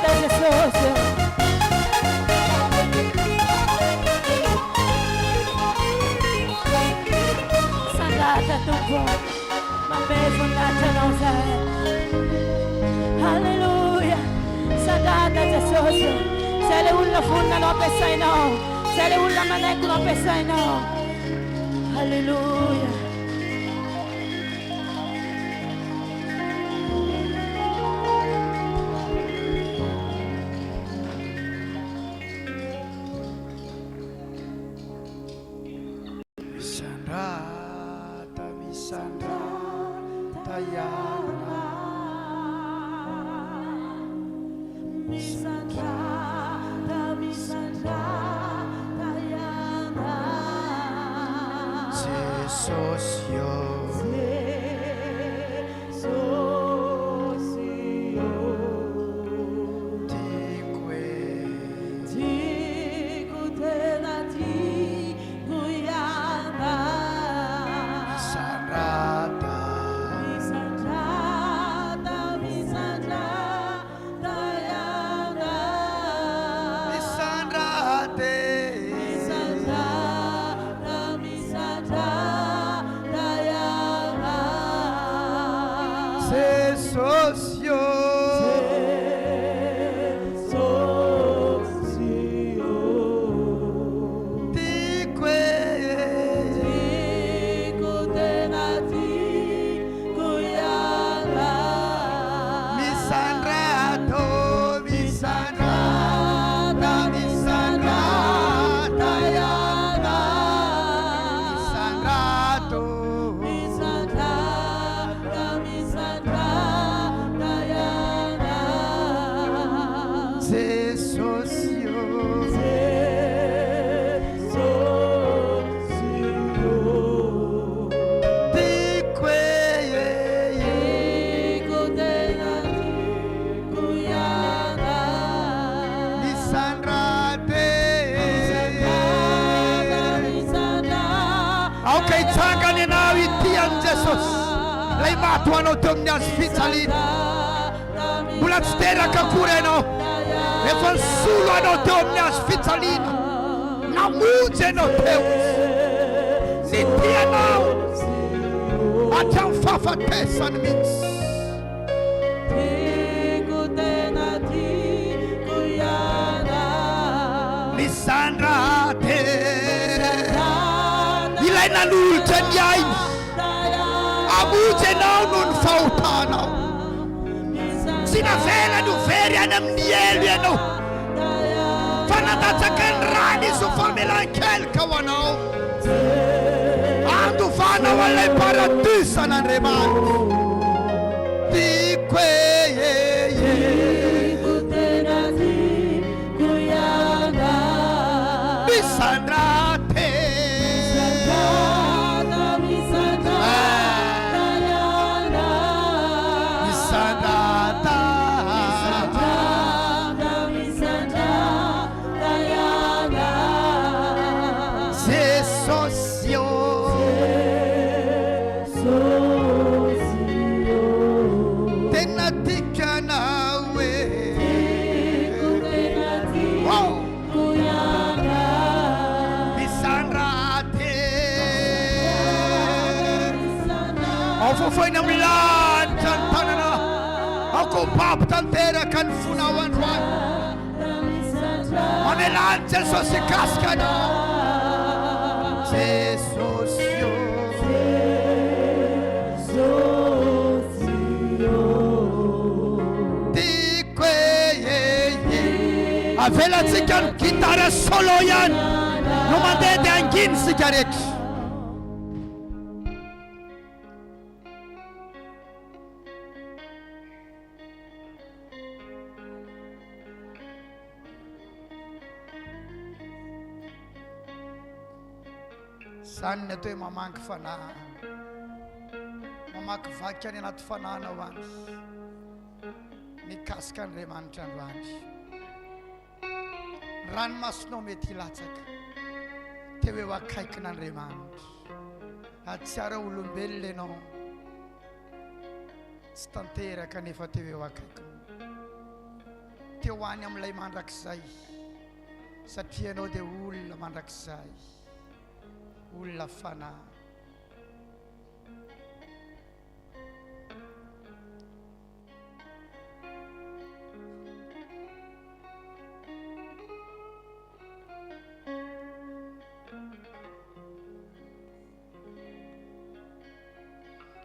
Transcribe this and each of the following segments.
Misandrata Jesosy ô. Misandrata Tompo ô. Manome voninahitra Anao zahay. Alléluia. Misandrata Jesosy ô. Zay ilay olona vonona no ampiasainao. Zay ilay olona manaiky no ampiasainao. Alléluia. Misandrata, misandrata ianao. Misandrata, misandrata ianao. Jesosy ô. Jesosy ô. Tiako e. Tiako tena tiako ianao. Misandrata. Misandrata, misandrata ianao. Misandrata e. Misandrata, misandrata ianao. Jesosy ô. Jesosy ô. Tiako e. Tiako tena tiako ianao. Misandrata ô, misandrata, misandrata ianao. Misandrata ô. Misandrata, misandrata ianao. Jesosy ô. Jesosy ô. Tiako e. Tiako tena tiako ianao. Misandrata e. Misandrata, misandrata Aoka hitsangana ianao hitia an'i Jesosy. Ilay maty ho anao teo amin'ny hazo fijaliana. Mbola tsy teraka akory ianao. Efa nisolo anao teo amin'ny hazo fijaliana. Namonjy anao teo Izy. Nitia anao hatramin'ny fahafatesany mihitsy. Tiako tena tiako ianao. Misandrata e. Ilay nanolotra ny ainy hamonjy anao noho ny fahotanao. Tsy navelany ho very any amin'ny helo ianao, fa nandatsaka ny rany izy ho famelan-keloka ho anao. Andovanao an'ilay paradisan'Andriamanitra. Tiako e, e, e. Tiako tena tiako ianao. Misandrata e. Misandrata, misandrata ianao. Misandrata. Misandrata, misandrata ianao. Jesosy ô. Jesosy ô. Tena tiako ianao e. Tiako tena Wow. tiako ianao. Misandrata e. Ao fofoina amin'ny lanitra ny tanana. Aoka ho babo tanteraka ny fonao androany. Mamelà an'i Jesosy hikasika anao. Jesosy ô. Tiako e, e, e. Avelantsika ny gitara solo ihany no mandeha dia hangina isika rehetra. Izany ny atao hoe mamangy fanahy. Mamakivaky any anaty fanahinao any. Mikasika Andriamanitra androany. Ny ranomasonao mety hilatsaka teo eo akaikin'Andriamanitra. Hahatsiaro olombelona ianao. Tsy tanteraka nefa teo eo akaikiny. Te ho any amin'ilay mandrakizay, satria ianao dia olona mandrakizay, olona fanahy.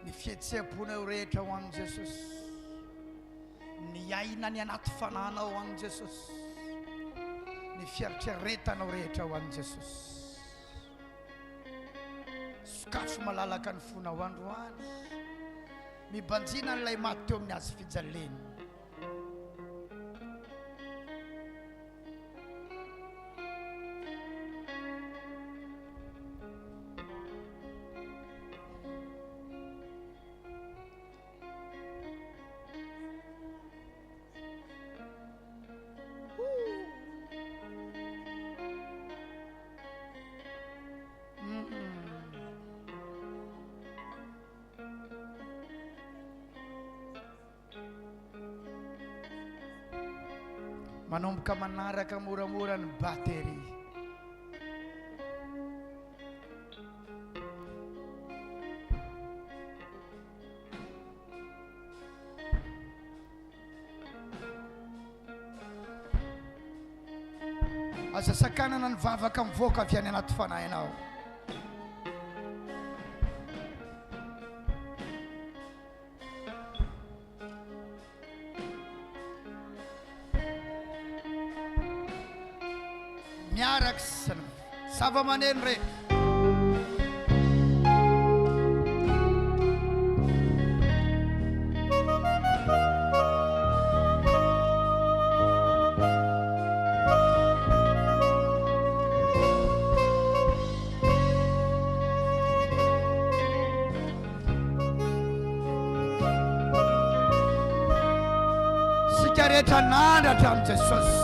Ny fihetseham-ponao rehetra ho an'i Jesosy, ny aina ny anaty fanahinao ho an'i Jesosy, ny fieritreretanao rehetra ho an'i Jesosy. Sokafo malalaka ny fonao androany. Mibanjina an'ilay maty teo amin'ny hazo fijaliana. Manomboka manaraka moramora ny batterie. Aza sakanana ny vavaka mivoaka avy any anaty fanahinao. Miaraka sy ny zava-maneno rehetra. Isika rehetra nandratra amin'i Jesosy.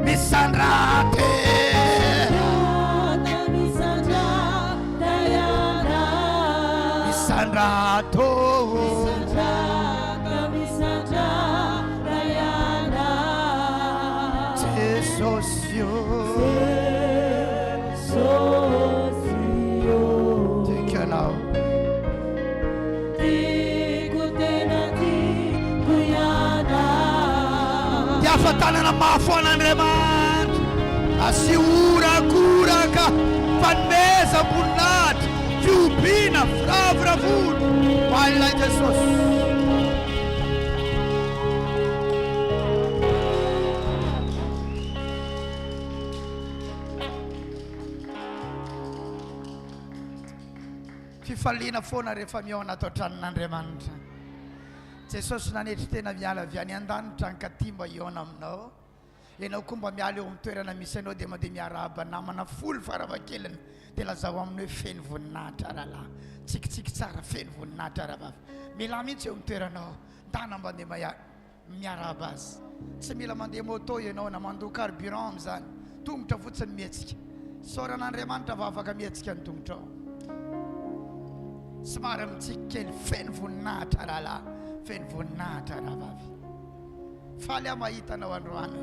Misandrate. Misandrato. Jesosy Tiako ianao. Tiako tena tiako ianao. Dia afa-tanana mafy ho an'Andriamanitra. Asio horakoraka, fanomezam-boninahitra, fihobiana, firavoravoana ho an'ilay Jesosy. Fifaliana foana rehefa mihaona ato an-tranon'Andriamanitra. Jesosy nanetry tena miala avy any an-danitra hankaty mba hihaona aminao. Ianao koa mba miala eo amin'ny toerana misy anao dia mandeha miarahaba namana folo farafahakeliny dia lazao aminy hoe feno voninahitra rahalahy. Tsikitsiky tsara, feno voninahitra rahavavy. Mialà mihitsy eo amin'ny toeranao. Ndana mba andeha Miarahaba azy. Tsy mila mandeha moto ianao na mandoa carburant amin'izany. Tongotra fotsiny mihetsika. Isaorana Andriamanitra fa afaka mihetsika ny tongotrao. Somary mitsiky kely, feno voninahitra rahalahy, feno voninahitra rahavavy. Faly aho mahita anao androany.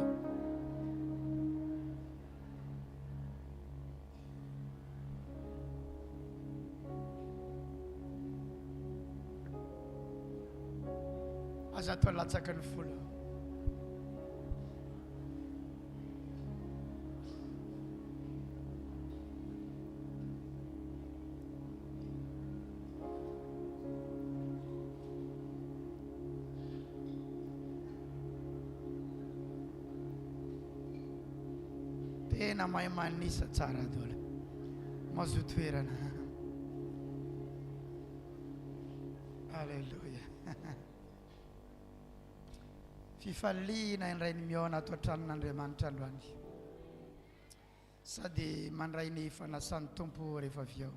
Aza atao latsaky ny folo. Tena mahay manisa tsara daholo. Mazoto toerana. Alléluia. Fifaliana indray ny mihaona ato an-tranon'Andriamanitra androany. Sady mandray ny fanasan'ny Tompo rehefa avy eo.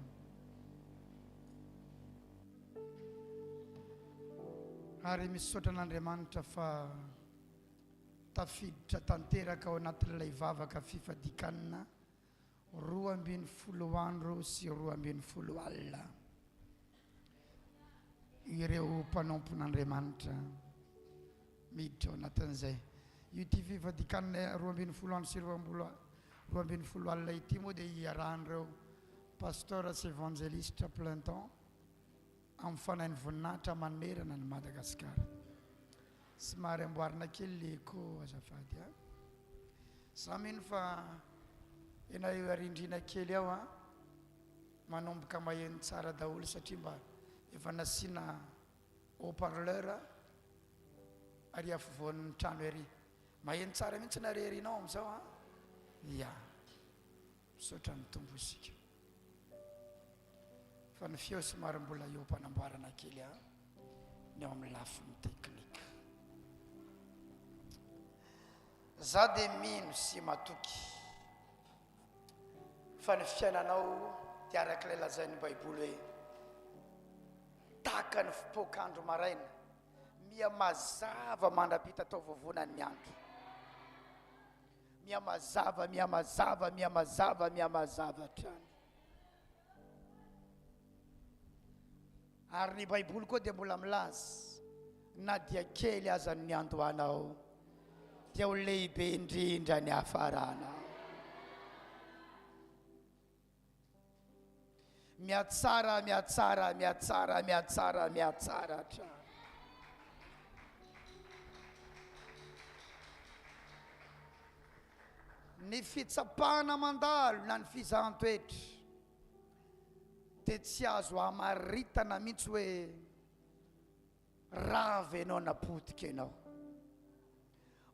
Ary misaotra an'Andriamanitra fa tafiditra tanteraka ao anatin'ilay vavaka fifadikanina 12 andro sy 12 alina ireo mpanompon'Andriamanitra miditra ao anatin'izay. Io fifadikanana 12 andro sy 12 alina ity moa dia iarahan'ireo Pasteur sy Evangeliste plein temps amin'ny fanahin'ny voninahitra manerana an'i Madagasikara. Somary amboarina kely le echo azafady a. Za mino fa ianareo arindrina kely ao a, manomboka maheno tsara daholo satria mba efa nasiana haut parleur ary afovoan'ny trano ery. Maheno tsara mihitsy nareo ery nao amin'izao a. Ya. Misaotra ny Tompo isika. Fa ny feo somary mbola eo am-panamboarana kely a, ny ao amin'ny lafiny teknika. Za dia mino sy matoky fa ny fiainanao dia araka ilay lazain'ny Baiboly hoe tahaka ny fipoak'andro maraina, miha mazava mandra-pitataovovonan'ny andro. Mihamazava, mihamazava, mihamazava, mihamazava hatrany. Ary ny Baiboly koa dia mbola milaza, na dia kely aza ny niandohanao, dia ho lehibe indrindra ny hafaranao. Mihatsara, mihatsara, mihatsara, mihatsara, mihatsara hatrany. Ny fitsapana mandalo na ny fizahan-toetra dia tsy azo hamaritana mihitsy hoe Rava ianao na potika ianao.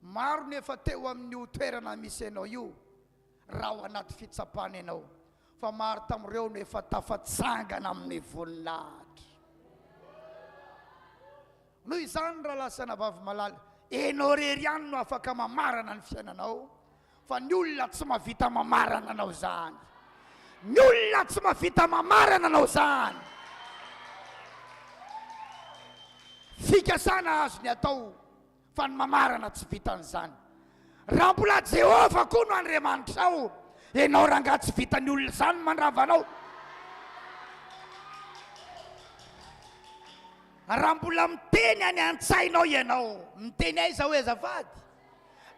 Maro ny efa teo amin'io toerana misy anao io raha ao anaty fitsapana ianao, fa maro tamin'ireo no efa tafatsangana amin'ny voninahitra. Noho izany rahalahy sy anabavy malala, ianao irery ihany no afaka mamarana ny fiainanao. Fa ny olona tsy mahavita mamarana anao izany. Ny olona tsy mahavita mamarana anao izany. Fikasana azony atao fa ny mamarana tsy vitan'izany. Raha mbola Jehovah koa no Andriamanitrao, ianao rangahy tsy vitan'ny olona izany ny mandrava anao. Raha mbola miteny any an-tsainao ianao, miteny aiza hoe azafady?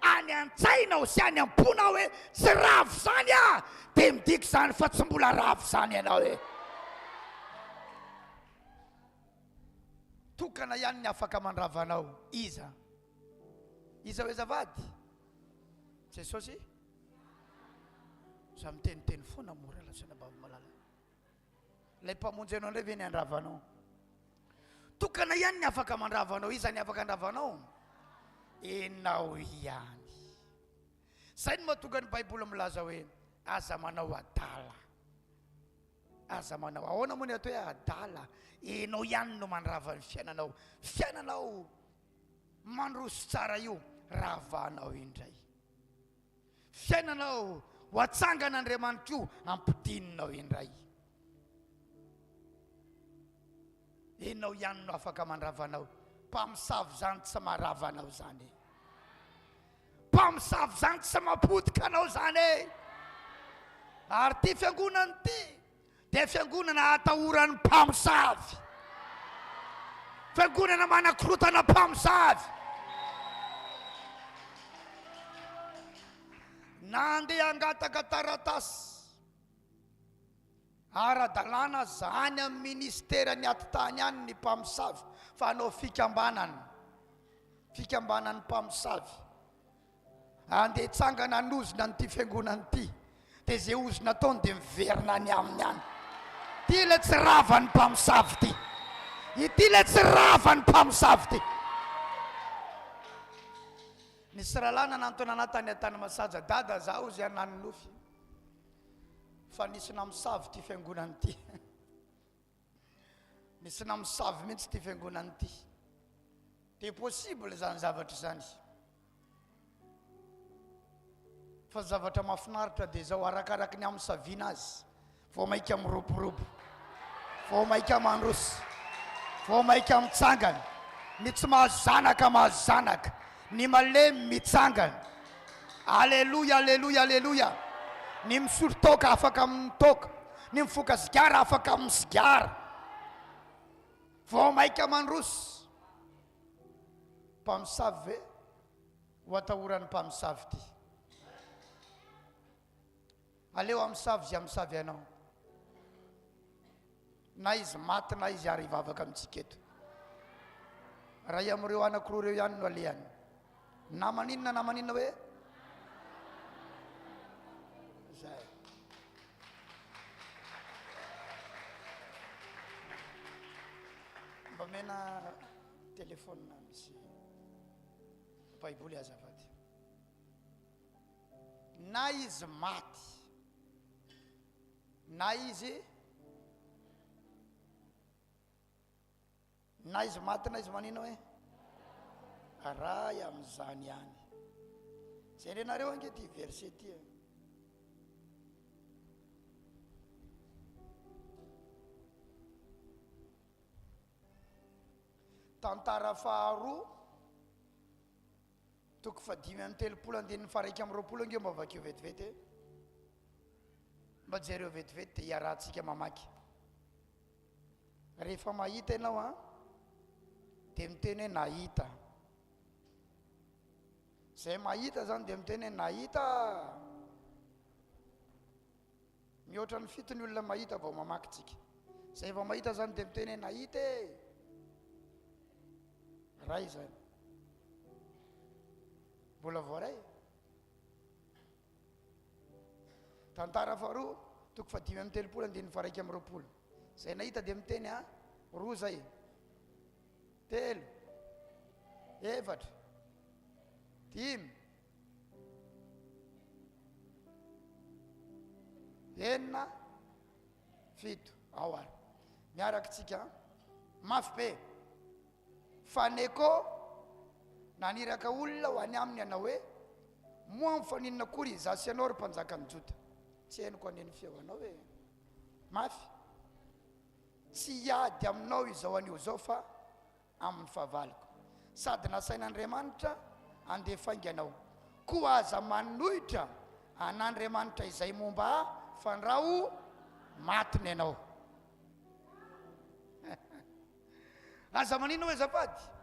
any an-tsainao sy any am-ponao hoe tsy ravo izany aho, dia midika izany fa tsy mbola ravo izany ianao e. Tokana ihany ny afaka mandrava anao. Iza? Iza hoe azafady? Jesosy? Za miteniteny foana mora lazaina babo malala. Ilay mpamonjy anao indray ve ny handrava anao? Tokana ihany ny afaka mandrava anao. Iza ny afaka handrava anao? Enao ihany. Izay no mahatonga ny Baiboly milaza hoe aza manao adala. Aza manao. Ahoana moa ny atao hoe adala? Enao ihany no mandrava ny fiainanao. Fiainanao mandroso tsara io, ravanao indray. Fiainanao ho atsangan'Andriamanitra io ampidininao indray. Enao ihany no afaka mandrava anao. Mpamosavy izany tsy marava anao izany e. Mpamosavy izany tsy mapotika anao izany e. Ary ity fiangonana ity Dia fiangonana atahoran'ny mpamosavy. Fiangonana manakorotana mpamosavy. Nandeha hangataka taratasy ara-dalàna aza any amin'ny ministeran'ny atitany any ny mpamosavy fa hanao fikambanana, fikambanan'ny mpamosavy. Andeha hitsangana hanozona an'ity fiangonana ity, dia izay ozona ataony dia miverina any aminy any. Ity ilay tsy ravan'ny mpamosavy ity. Ity ilay tsy ravan'ny mpamosavy ity. Nisy rahalahy nanantona anah tany Antanimasaja, Dada, za hozy aho nanonofy fa nisy namosavy ity fiangonana ity. Nisy namosavy mihitsy ity fiangonana ity. Dia possible izany zavatra izany. Fa ny zavatra mahafinaritra dia izao, arakaraky ny amosaviana azy, vao mainka miroborobo, vao mainka mandroso, vao mainka mitsangana. Ny tsy mahazo zanaka mahazo zanaka, ny malemy mitsangana. Aleloia, aleloia, aleloia. Ny misotro toaka afaka amin'ny toaka, ny mifoka sigara afaka amin'ny sigara. Vao maika mandroso. Mpamosavy ve? Ho atahoran'ny mpamosavy ity. Aleo hamosavy izay hamosavy anao. Na izy maty na izy ary hivavaka amintsika eto. Ray amin'ireo anankiroa ireo ihany no alehany. Na maninona na maninona hoe zay. Mba mena téléphone misy baiboly azafady. Na izy maty na izy Na izy maty na izy manina hoe ray amin'izany ihany. Jerenareo ange ity verset ity e. Tantara faharoa toko fahadimy amby telopolo andininy faha-21 ange mba vakio vetivety e. Mba jereo vetivety dia iarahantsika mamaky. Rehefa mahita ianao an, dia miteny hoe nahita. Izay mahita izany dia miteny hoe nahita. Mihoatra ny fito ny olona mahita vao mamaky tsika. Izay vao mahita izany dia miteny hoe nahita e. Ray izany. Mbola voaray. Tantara faharoa, toko fahadimy amby telopolo, andininy faha-21. Izay nahita dia miteny a, roa izay, telo, efatra, dimy, enina, fito. Ao ary. Miaraka tsika. Mafy be. Fa Neko naniraka olona ho any aminy hanao hoe, Moa mifaninona akory izaho sy ianao, ry mpanjakan'i Joda? Tsy henoko anie ny feonao e! Mafy. Tsy hiady aminao izao anio izao fa amin'ny fahavaloko. Sady nasain'Andriamanitra handeha faingana aho. Koa aza manohitra an'Andriamanitra izay momba ahy, fandrao matiny ianao. Aza manina hoe azafady.